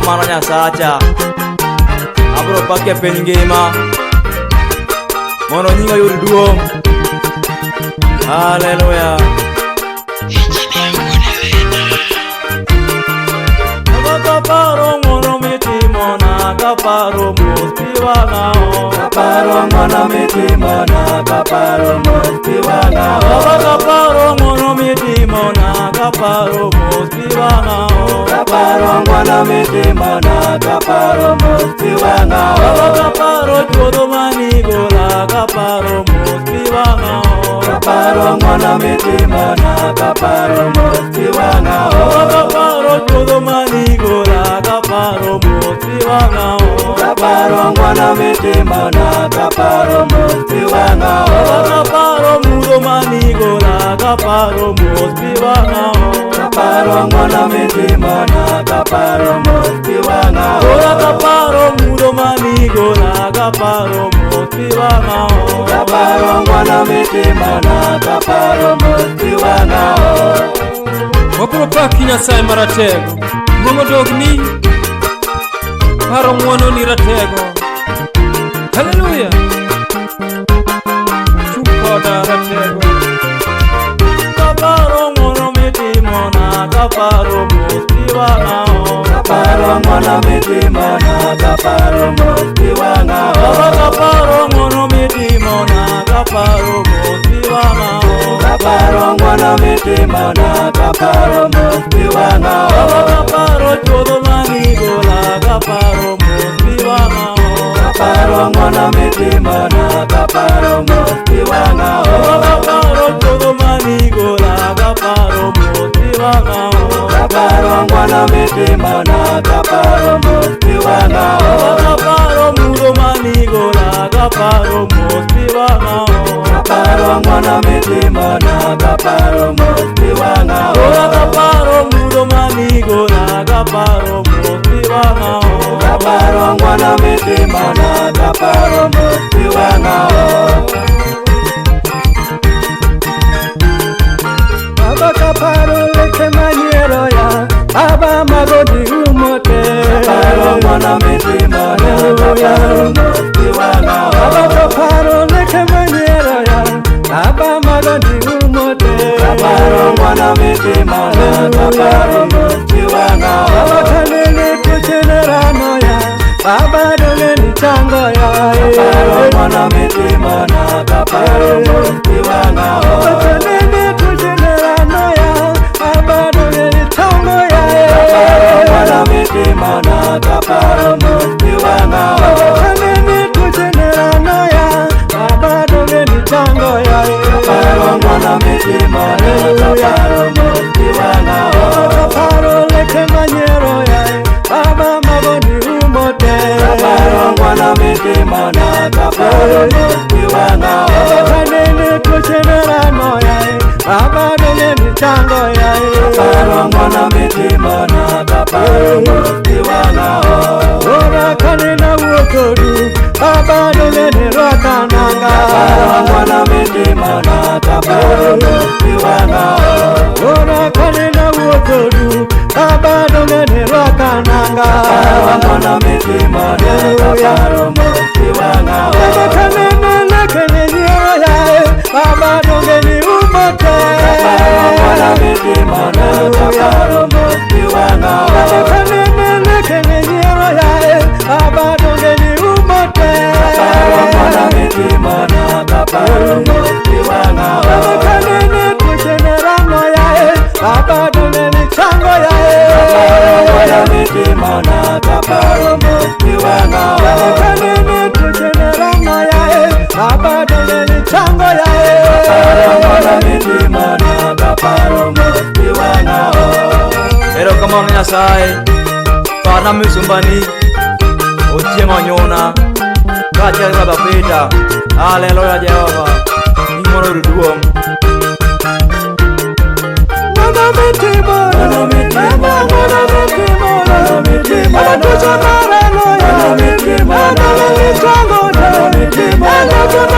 Erokamano Nyasacha. Abiro paki e piny ngima. Mondo nyinga oyud duong'. Haleluya. Kaparo ng'wono mitimona, kaparo mos pi wang'a o. Kaparo ng'wono mitimona, kaparo mos pi wang'a o. Baba kaparo ng'wono mitimona, kaparo mos pi wang'a o. Kaparo ng'wono mitimona, kaparo mos pi wang'a o. Baba kaparo chuodho manigola, kaparo mos pi wang'a o. Kaparo ng'wono mitimona, kaparo mos pi wang'a o. Baba kaparo chuodho manigola, kaparo mos pi wang'a o. Kaparo ng'wono mitimona, kaparo mos pi wang'a o. Baba kaparo mudho manigola, kaparo mos pi wang'a o. Kaparo ng'wono mitimona, kaparo mos pi wang'a o. Ora kaparo mudho manigola, kaparo mos pi wang'a o. Kaparo ng'wono mitimona, kaparo mos pi wang'a o. Wabiro paki Nyasaye maratego. Duong' odogni. Paro ng'wono ni ratego. Haleluya. Chung koda ratego. Kaparo ng'wono mitimona, kaparo mos pi wang'a o. Kaparo ng'wono mitimona, kaparo mos pi wang'a o. Baba kaparo ng'wono mitimona, kaparo mos pi wang'a o. Kaparo ng'wono mitimona, kaparo mos pi wang'a o. Baba kaparo chuodho manigola, kaparo mos pi wang'a o. Kaparo ng'wono mitimona, kaparo mos pi wang'a o. Baba kaparo chuodho manigola, kaparo mos pi wang'a o. Kaparo ng'wono mitimona, kaparo mos pi wang'a o. Baba kaparo mudho manigola, kaparo mos pi wang'a o. Kaparo ng'wono mitimona, kaparo mos pi wang'a o. Ora kaparo mudho manigola, kaparo mos pi wang'a o. Kaparo ng'wono mitimona, kaparo mos pi wang'a o. Baba kaparo leke manyiero ya Baba magodi umote Kaparo ng'wono mitimona, kaparo mos pi wang'a o. Baba kaparo leke manyiero ya Baba magodi umote Kaparo ng'wono mitimona, kaparo mos pi wang'a o. Baba kanene tuchenerano ya Baba donge ni chango ya Kaparo ng'wono mitimona, kaparo mos pi wang'a o. Baba kanene tuchenerano ya Baba donge ni chango ya Kaparo ng'wono mitimona, kaparo mos pi wang'a o. Baba kanene tuchenerano ya Baba donge ni chango ya Kaparo ng'wono mitimona, kaparo mos pi wang'a o. Kaparo leke manyiero ya Baba magoni umote Kaparo ng'wono mitimona, kaparo mos pi wang'a o. Baba kanene tuchenerano ya Baba donge ni chango ya Kaparo ng'wono mitimona, kaparo mos pi wang'a o. Ora kanena wuothodu Baba donge ni rwaka nanga Kaparo ng'wono mitimona, kaparo mos pi wang'a o. Ora kanena wuothodu Baba donge ni rwaka nanga Kaparo ng'wono mitimona, kaparo mos pi wang'a o. Baba kanene leke ni nyiero ya Baba donge ni umote Kaparo ng'wono mitimona, kaparo mos pi wang'a o. Baba kanene leke ni nyiero ya Baba donge ni umote Kaparo ng'wono mitimona, kaparo mos pi wang'a o. Baba kanene tuchenerano ya Baba donge ni chango ya Kaparo ng'wono mitimona, kaparo mos pi wang'a o. Baba kanene tuchenerano ya Baba donge ni chango ya Kaparo ng'wono mitimona, kaparo mos pi wang'a o. Erokamano Nyasaye, parna misumbani, Ochieng' Onyuna, kaachiel gi Baba Peter. Haleluya Jehova, nying mondo oyud duong'. Ng'wono mitimona, Ng'wono mitimona, Baba ng'wono mitimona, Ng'wono mitimona, Baba tucho marano ya, Ng'wono mitimona, Baba ni chango na, Ng'wono mitimona, Baba